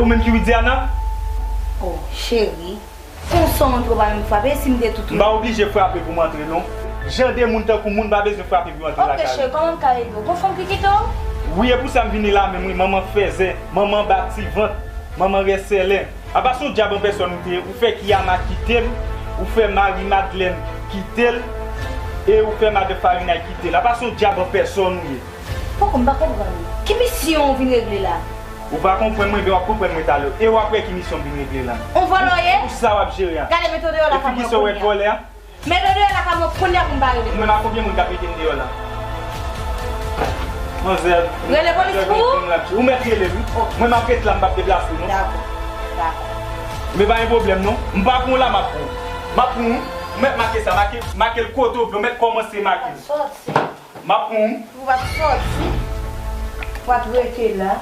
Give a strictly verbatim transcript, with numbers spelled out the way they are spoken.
Menm ki Widiana? Oh, cheri. Konsa w antre w pa menm frape, si m te tout. M pa oblije frape pou m antre non. Jan de moun tankou m, moun pa bezwen frape pou yo antre lakay. Ok cheri, kòman m ka ede w? Gon fanm ki kite w? Wi, e pou sa m vini la menm wi, manman fèzè, manman ba ti vant, manman rèsèlè. Apa se yon dyab an pèsòn ou te ye, ou fè Kiyama kite l, ou fè Marie Madeleine kite l, e ou fè madan Farinay kite l. Apa se yon dyab an pèsòn ou ye. Poko m pa konprann. Ki misyon w vin regle la? Ou pa konprann mwen, men w ap konprann mwen talè. E w ap wè ki misyon m vin regle la. On vòlò w ye? Pou sa w ap jere a. Gade, mete w deyò lakay mwen kounye a. E figi sa w wè vòlè a? Mete w deyò lakay mwen kounye a pou m pa rele polis. Mwen pa konbyen moun k ap mete m deyò la. Manzèl. Rele polis pou ou? Ou mèt rele l wi. Mwen m ap ret la, m p ap deplase non. Dakò. Dakò. Men pa gen pwoblèm non. M pa pran w la, m ap pran w. M ap pran w wi. Ou mèt make sa, make, make l kote w vle, ou mèt kòmanse make l. Sòti. M ap pran w. Ou pa t sòti. Ou pa t rete la.